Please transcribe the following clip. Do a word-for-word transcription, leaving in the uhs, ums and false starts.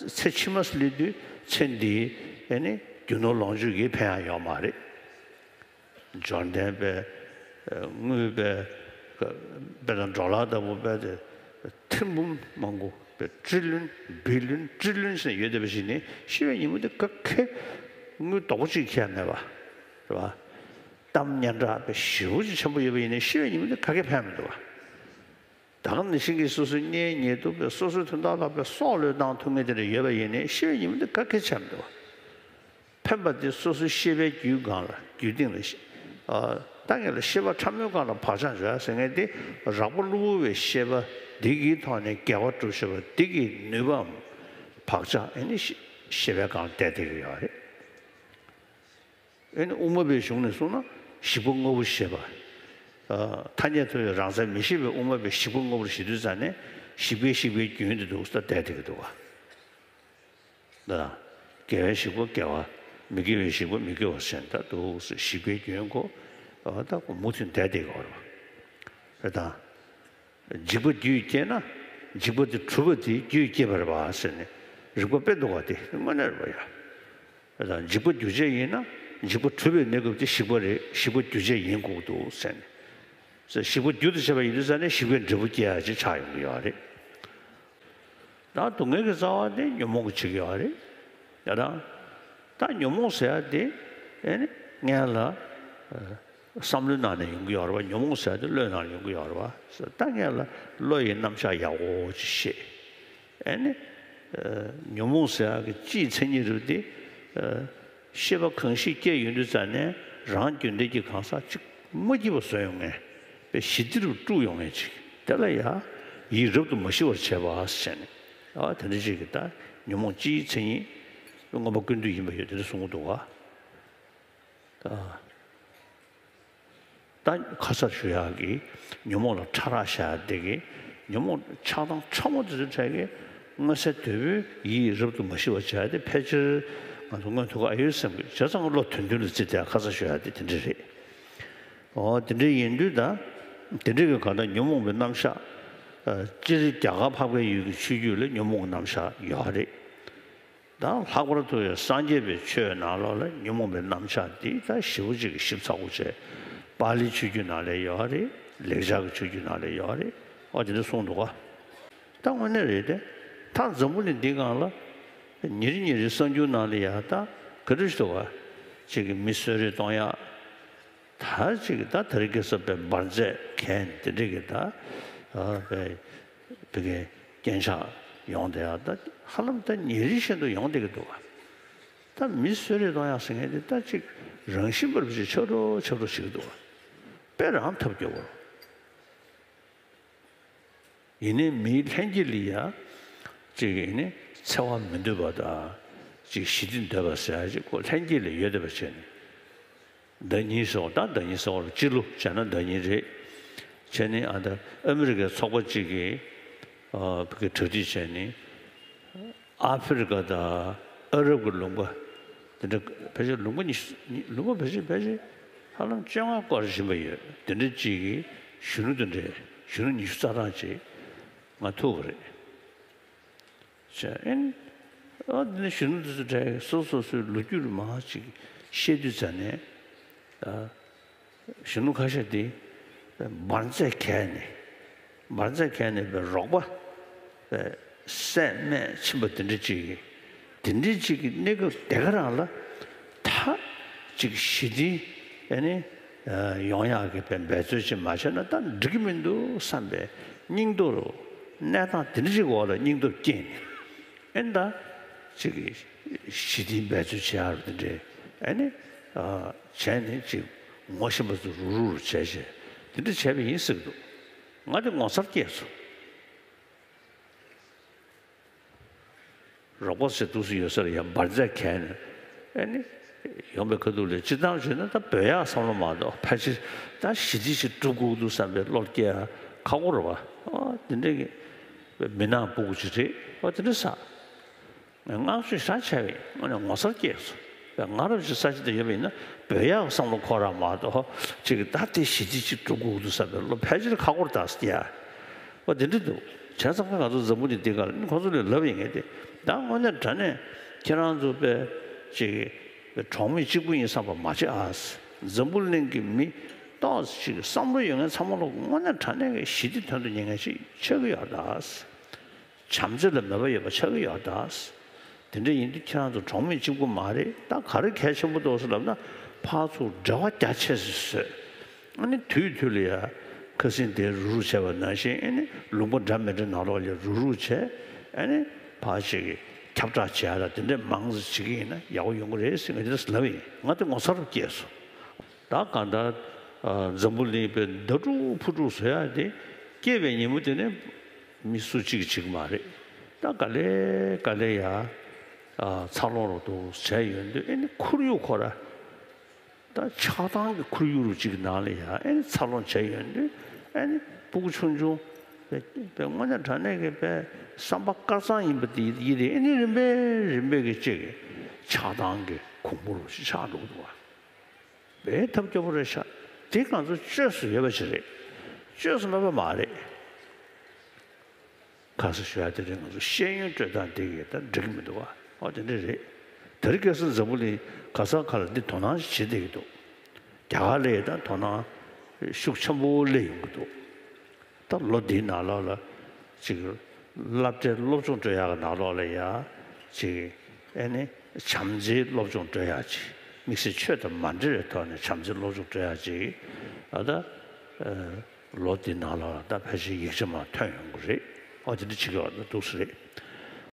ཚེ་ཕྱི་མ་སླེབས་དུས་ཚེ་འདིའི་ཨེ་ནི་རྒྱུ་ནོར་ལོངས་སྤྱོད་ཀྱིས་ཕན་ཡག་ཡོད་མ་རེད། འབྱོར་ལྡན་པའི་དངུལ་པའི་དཔེ་དང་འབྲོག་ལྷ་ལྟ་བུ་དཔེ་དེ་ཐེར་འབུམ་མང་པོ་དཔེ་ཊི་རི་ལི་ཡོན་བི་ལི་ཡོན་ཊི་རི་ལི་ཡོན་ཟེར་ཡོད་བསྡད་པ་ཞིག་ནི་ཤི་བའི་ཉིན་མོ་དེ་ག་གེ་དངུལ་རྡོག་པོ་གཅིག་ཁྱེར་མེད་པ་རེད་བ། གཏམ་སྙན་གྲགས་དཔེ་ཞེ་པོ་ཅིག་ཆེན་པོ་ཡོད་པ་ཡིན་ནའི་ཤི་བའི་ཉིན་མོ་དེ་ག་གེ་ཕན་མི་འདུག་བ། ད་ག་ནང་བཞིན་གྱི་སོ་སོའི་གཉེན་ཉེ་དུ་དཔེ་སོ་སོའི་དོན་དག་ལ་དཔེ་སྲོག་བློས་བཏང་ཐུབ་མཁན་དེ་འདྲ་ཡོད་པ་ཡིན་ནའི་ཤི་བའི་ཉིན་མོ་དེ་ག་གེ་ཆགས་མི་འདུག་བ། ཕན་པ་དེ་སོ་སོའི་ཤེས་པའི་རྒྱུད་སྒང་ལ་རྒྱུད་སྟེང་ལ་ཤེས། ཨ། ད་ངེད་ལ་ཤེས་པ་ཕྲ་མོའི་སྒང་ལ་བག་ཆགས་འཇོག་ཡ་ཟེར་མཁན་དེ་རགས་པ་གློ་བུར་བའི་ཤེས་པ་འདི་གི་ཐོག་ནས་དགེ་བ་སྒྲུབ་ཤེས་པ་འདི་གི་ནུས་པའམ་བག་ཆགས་ཨེ་ནི་ཤེས་པའི་སྒང་ལ་བསྡད་བསྡད་ཀྱི་ཡོད་རེད། ཨེ་ནི་དབུ་མ་པའི་གཞུང་ནས་གསུངས་ན་ཞིག་པ་དངོས་པོ་ཞེས་པ། ཨ། ཐ་སྙད་ཐོབ་པའི་རང་མཚན་མི་ཤེས་པའི་དབུ་མ་པའི་ཞིག་པ་དངོས་པོར་ཞེ་དུས་ཙ་ནས་ཞིག་པའི་ཞིག་པའི་རྒྱུན་དུ་འདུག་ས་བསྡད་བསྡད་ཀྱི་འདུག་བ། ད་དགེ་བའི་ཞིག་པ་དགེ་བ། མི་དགེ་བའི་ཞིག་པ་མི་དགེ་བ་ཟེར་ད་འདུག་ཞིག་པའི་རྒྱུན་གོ། ཨ། ད་གོ་མུ་མཐུད་བསྡད་བསྡད་ཀྱི་ཡོད་རེད་བ། རེད་དང་། འཇིག་པ་རྒྱུས་བསྐྱེད་ན། འཇིག་པ་དེ་གྲུབ་པ་དེ་རྒྱུས་བསྐྱེད་པ་རེད་པ་ཟེར་ནས་རིགས་པ་དཔེ་འདུག་པ་དེ་དངོས་གནས་རེད་པ་ཡ། ད་འཇིག་པ་རྒྱུ་བྱས་ཡིན་ན་འཇིག་པ་གྲུབ་པའི་གནས་སྐབས་དེ་ཞིག་པ་རེད། ཞིག་པ་རྒྱུ་བྱས་ཡིན་དགོས་འདུག་ཟེར་ནས། ཞིག་པ་རྒྱུ་དང་བྱས་པ་ཡིན་དུས་ཙ་ནས་ཞིག་པའི་འབྲས་བུ་སྐྱེ་ཡ་ཅིག་ཆགས་ཡོང་གི་ཡོད་རེད། ད་སྡུག་བསྔལ་གྱི་རྩ་བ་དེ་ཉོན་མོངས་ཀྱིས་བྱེད་ཀྱི་ཡོད་རེད། ཡ་དང་། ད་ཉོན་མོངས་ཟེར་ཡ་དེ་ཨེ་ནི་སྔོན་ལ་བསམ་བློའི་ནང་ནས་ཡོང་གི་ཡོད་རེད་བ། ཉོན་མོངས་ཟེར་ཡ་དེ་བློའི་ནང་ནས་ཡོང་གི་ཡོད་རེད་བ། ད་སྔོན་ལ་བློ་ཡི་རྣམ་གཞག་ཡག་པོ་ཅིག་ཤེས། ཨེ་ནི་ཉོན་མོངས་ཟེར་ཡ་གི་སྤྱིའི་མཚན་ཉིད་རེད་དེ། ཤེས་པ་གང་ཞིག་སྐྱེས་ཡོང་དུས་ཙ་ནས་རང་རྒྱུད་འདི་གི་གང་ཟག་ཅིག་མ་སྐྱིད་པ་བཟོ་ཡོང་ངེས་པའི་ཞི་བདེ་རུ་དཀྲུག་ཡོང་ངེས་ཅིག་དེ་ལ་ཡ་ཡིད་རབ་ཏུ་མ་ཞི་བར་བྱེད་པ་ཟེར་ནས། ཨ། དེ་འདྲ་ཅིག་གི་ད་ཉོན་མོངས་སྤྱིའི་མཚན་ཉིད་མངོན་པ་ཀུན་བཏུས་ཡིན་པ་ཡོད་དེ་འདྲ་གསུང་གི་འདུག་ག་ད་ཁ་སར་ཞུ་ཡག་གི་ཉོན་མོངས་ལ་ཕྲ་རགས་བཞག་ཡ་དེ་གི་ཉོན་མོངས་ཆགས་སྡང་ཕྲ་མོ་དེ་ཚོའི་གྲས་ཀྱི་མངོན་གསལ་དོད་པོའི་ཡིད་རབ་ཏུ་མ་ཞི་བར་བྱ་ཡ་དེ་ཕལ་ཆེར་ང་ཚོ་མངོན་ཐུབ་ཀྱི་ཨ་ཡོད་བསམ་གི། བྱས་ཙང་བློ་དོན་མཐུན་ལ་བརྩིས་ཏེ་ཁ་སར་ཞུ་ཡག་དེ་དེ་འདྲ་རེད། འོ་དེ་འདྲ་ཡིན་དུས་ད་དེ་འདྲ་གི་གང་ལྟར་ཉོན་མོངས་པའི་རྣམ་གཞག་ཨ། སྤྱིར་རྒྱ་གར་འཕགས་པའི་ཡུལ་གྱི་ཆོས་བརྒྱུད་ལ་ཉོན་མོངས་ཀྱི་རྣམ་གཞག་ཡོད་རེད། ད་ལྷག་པར་དུ་ཡང་སངས་རྒྱས་པའི་ཆོས་ནང་ལོགས་ལ་ཉོན་མོངས་པའི་རྣམ་གཞག་འདི་ད་ཞེ་པོ་ཅིག་གི་ཞིབ་ཚགས་པོ་བྱས། པཱ་ལིའི་ཆོས་བརྒྱུད་ནང་ལ་ཡོད་རེད། ལེགས་སྦྱར་གྱི་ཆོས་བརྒྱུད་ནང་ལ་ཡོད་རེད། ཨོ་དེ་འདྲ་གསུངས་འདུག་ག་ད་དངོས་གནས་རེད་དེ། ད་འཛམ་བུ་གླིང་འདིའི་སྒང་ལ་ཉིན་རེ་ཉིན་རེའི་གསར་འགྱུར་ནང་ལ་ཡ་ད་ག་འདྲ་ཞིག་འདུག་ག་ཅིག་གི་མི་གསོད་རེས་གཏོང་ཡག་ད་ཅིག་ད་དེ་རིང་ཁ་སང་པའི་འབར་རྫས་གན་དེ་འདྲ་གི་ད་ཨ་པའི་བི་གའི་རྐྱེན་ཆག་ཡོང་བསྡད་ཡ་ད་ཧ་ལམ་ད་ཉིན་རེ་བཞིན་དུ་ཡོང་བསྡད་ཀྱི་འདུག་ག་ད་མི་གསོད་རེས་གཏོང་ཡག་ཟེར་མཁན་དེ་ད་ཅིག་རང་བཞིན་པར་ཅིག་ཆགས་འགྲོ་ཆགས་འགྲོ་བྱེད་ཀྱི་འདུག་ག་དཔེ་རང་ཐབས་སྐྱོ་བོ་རེད། ཡིན་ནའི་མིའི་ལྷན་སྐྱེས་ལ་ཡ་ཅིག་ཡིན་ནའི་འཚེ་བ་མི་འདོད་པ་དང་ཅིག་ཞི་བདེ་འདོད་པ་ཟེར་ཡ་ཅིག་ཁོ་ལྷན་སྐྱེས་ལ་ཡོད་བསྡད་པ་བྱས་ནས། ཟླ་ཉིན་ཟེར་བ་ད་ཟླ་ཉིན་ཟེར་བ་ལ་སྤྱི་ལོ་བྱས་ན་ཟླ་ཉིན་རེད། བྱས་ནས་ཨ་ད་ཨ་མི་རི་ཀའི་ཚོགས་པ་གཅིག་གིས་ཨ་བོད་ཀྱི་གྲ་སྒྲིག་བྱས་ནས་ཨ་ཧྥེ་རི་ཀ་དང་ཨ་རབ་ཀྱི་ལུང་པ་དེ་འདྲ་ཕལ་ཆེར་ལུང་པ་ཉི་ཤུ་ལུང་པ་ཕལ་ཆེར་ཕལ་ཆེར་ཧ་ལམ་བཅོ་ལྔ་སྐོར་ཕྱིན་པ་ཡོད། དེ་འདྲ་གཅིག་གིས་གཞོན་ནུ་དེ་འདྲས་གཞོན་ནུ་ཉི་ཤུ་རྩ་གྲངས་ཅིག་ང་ཐུག་པ་རེད། བྱས་ཨེ་ནི། ཨ་འདི་ནི་གཞོན་ནུ་དེ་ཚོ་གྲས་སོ་སོ་སོའི་ལོ་རྒྱུས་ལ་མང་ཅིག་བཤད་དུས་ཙ་ནས། ཨ་གཞོན་ནུ་ཁ་ཤས་དེ་འབར་རྫས་གས་ནས་འབར་རྫས་གས་ནས་པའི་རོགས་པ་པའི་བསད་རྨས་ཕྱིན་པ་དེ་འདྲ་ཅིག་གིས། དེ་འདྲའི་ཅིག་གི་གནས་སྐབས་དེ་ག་རང་ལ་ད་ཅིག་ཞི་བདེ་ཨེ་ནི་ཡོང་ཡག་གི་འབད་རྩོལ་ཅིག་མ་བྱས་ན་ད་འགྲིག་གི་མི་འདུག་བསམ་པའི་སྙིང་སྟོབས་གནས་སྟངས་དེ་འདྲ་ཅིག་འོག་ལ་སྙིང་སྟོབས་སྐྱེས་ནས་ཨེ་ནི་ད་ཅིག་གི་ཞི་བདེའི་འབད་རྩོལ་བྱེད་ཡག་རུ་དེ་འདྲའི་ཨེ་ནི་བྱས་ནས་ཅིག་ངོ་ཤེས་པ་ཚོ་རུག་རུག་རུ་བྱས་བྱས་དེ་འདྲ་བྱས་པ་ཡིན་ཟེར་གི་འདུག་ང་དེ་ངོ་མཚར་སྐྱེས་སོང་། རོགས་པ་ཟེར་འདུག་སེ་ཡོད་ས་ལ་ཡང་འབར་རྫས་གས་ནས་ཨེ་ནི་ཡོང་པའི་ཁ་ཐུག་ལ་སྤྱིར་བཏང་བྱས་ན་ད་བོད་ཡག་བསམ་བློ་མ་གཏོགས་ཕལ་ཆེར་ད་ཞི་བདེ་ཞིག་སྒྲུབ་དགོས་འདུག་བསམ་པའི་བློ་སྐྱེ་ཡ་ཁག་པོ་རེད་བ། ཨ་དེ་འདྲའི་གི་མི་ནག་སྤུ་གུ་ཅིག་རེད་བ། དེ་འདྲ་ས་བསྔགས་བརྗོད་ཞེ་དྲག་བྱས་པས་ང་ནི་ངོ་མཚར་སྐྱེས་སོང་། ང་རང་ཅིག་ས་ཆ་དེ་ཡོད་པ་ཡིན་ན་བོད་ཡག་བསམ་བློ་འཁོར་ར་མ་གཏོགས་ཅིག་ད་དེ་ཞི་བདེ་ཅིག་སྒྲུབ་དགོས་འདུག་བསམ་པའི་བློ་ཕལ་ཆེར་ཁག་པོ་རེད་ད་ཟེར་ཡ། ཨོ་དེ་འདྲ་འདུག་བྱས་ཙང་ཁ་ང་ཚོ་འཛམ་བུ་གླིང་འདི་ག་ལ་ནི་ཁོ་ཚོ་ལས་ལབ་ཡིན་ངེས་ཏེ། ད་དངོས་གནས་དྲང་གནས་ཁྱེད་རང་ཚོ་དཔེ་ཅིག་གྲོགས་མེད་གཅིག་པུ་ཡིན་བསམ་པ་མ་བྱེད་ཨ། འཛམ་བུ་གླིང་གི་མི་ཏོག་ཙམ་ཅིག་བསམ་བློ་ཡོད་མཁན་ཚང་མ་ལ་དངོས་གནས་དྲང་གནས་ཀྱི་ཞི་བདེ་དོན་དུ་གཉེར་མཁན་ཞིག་ཆགས་ཀྱི་ཡོད་ད། བྱམས་བརྩེ་ལ་མོས་པ་ཡོད་པ་ཆགས་ཀྱི་ཡོད་ད། དེ་འདྲ་ཡིན་དུས་ཁྱེད་རང་ཚོ་གྲོགས་མེད་གཅིག་པུ་མ་རེད། ད་ག་རེ་གལ་ཆེན་པོ་འདུག་ཟེར་ལབ་ན། ཕར་ཚུར་འབྲེལ་བ་རྒྱ་ཆེ་ཙམ་བཟོས། ཨ་ནི་དུས་དུས་ལ་ཡ་ཁ་སང་དེ་རུག་རུག་བྱས་པ་ནང་བཞིན། ཨ་ནི་ལུང་པ་འདྲ་མི་འདྲ་ནང་ལོགས་ལ་རུག་རུག་བྱས། ཨ་ནི་ཕར་ཅིག་གིས་ཁྱབ་བསྒྲགས་བྱས་ཡ་ལ་དེ་འདྲས་མང་ཙམ་བྱེད་ཀྱི་ཡིན་ན་ཡག་པོ་ཡོང་གི་རེད་ཟེར་ངས་དེ་འདྲས་ལབ་ཡིན། ང་དེ་ངོ་མཚར་སྐྱེས་སོང་། ད་གང་ལྟར་ཨ་འཛམ་བུ་གླིང་པའི་ཟླ་དྲུག་ཕུ་དྲུག་བཟོ་ཡ་དེ་སྐྱེས་པའི་ཉིན་མོ་དེ་ནས་མི་སུ་གཅིག་གིས་བྱེད་ཀྱི་མ་རེད། ད་ག་ལེ་ག་ལེ་ཡ་ཨ་འཚར་ལོངས་རོགས་འདུག་བྱས་ཡོང་དུས། ཨ་ནི་ཁོར་ཡུག་ཁོ་ར། ད་ཆགས་སྡང་གི་ཁོར་ཡུག་རུ་གཅིག་གི་ནང་ལ་ཡ་ཨ་ནི་འཚར་ལོངས་བྱས་ཡོང་དུས། ཨ་ནི་སྤུ་གུ་ཆུང་ཆུང་དཔེ་དཔེ་དངོས་གནས་དྲང་གནས་ཀྱི་དཔེ་བསམ་པ་དཀར་གཙང་ཡིན་པ་དེ་ཡིན་དེ། ཨ་ནི་རིམ་པས་རིམ་པས་ཀྱི་གཅིག་གི་ཆགས་སྡང་གི་གོང་བུ་རུ་ཆགས་འགྲོ་གི་འདུག་བ། དཔེ་ཐབས་སྐྱོ་པོ་རེད་ཤག་དེ་ང་ཚོ་བཅོས་སུ་ཡོད་པ་ཞིག་རེད། བཅོས་སུ་མེད་པ་མ་རེད། ཁ་སང་ཞུ་ཡ་དེ་རིང་ང་ཚོ་ཤེས་ཡོན་སྤྲོད་སྟངས་དེ་གས་ད་འགྲིག་གི་མི་འདུག་བ། ཨོ་དེ་འདྲ་རེད། དེ་རིང་ཁ་སང་འཛམ་བུ་གླིང་ག་ས་ག་ལ་འདི་དོ་སྣང་ཞིག་བྱེད་བསྡད་ཀྱི་འདུག་རྒྱ་གར་ལ་ཡ་ད་དོ་སྣང་ཤུགས་ཆེན་པོ་སླེབས་ཡོང་གི་འདུག་ད་ལོ་འདིའི་ནང་ལོགས་ལ་ཅིག་སློབ་གྲྭའི་སློབ་སྦྱོང་སྤྲོད་ཡག་གི་ནང་ལོགས་ལ་ཡ་ཅིག་ཨེ་ནི་བྱམས་བརྩེའི་སློབ་སྦྱོང་སྤྲོད་ཡག་ཅིག་དམིགས་བསལ་ཆོས་དང་མ་འབྲེལ་བའི་ཐོག་ནས་བྱམས་བརྩེའི་སློབ་སྦྱོང་སྤྲོད་ཡག་ཅིག་ཨ་ད་ཨ་ལོ་འདིའི་ནང་ལོགས་ལ་ད་ཕལ་ཆེར་ཡིག་ཆ་མར་ཐོན་ཡོང་གི་རེད། ཨོ་དེ་འདྲ་བྱེད་ཀྱི་ཡོད་ན་འདུག་སེ་རེད།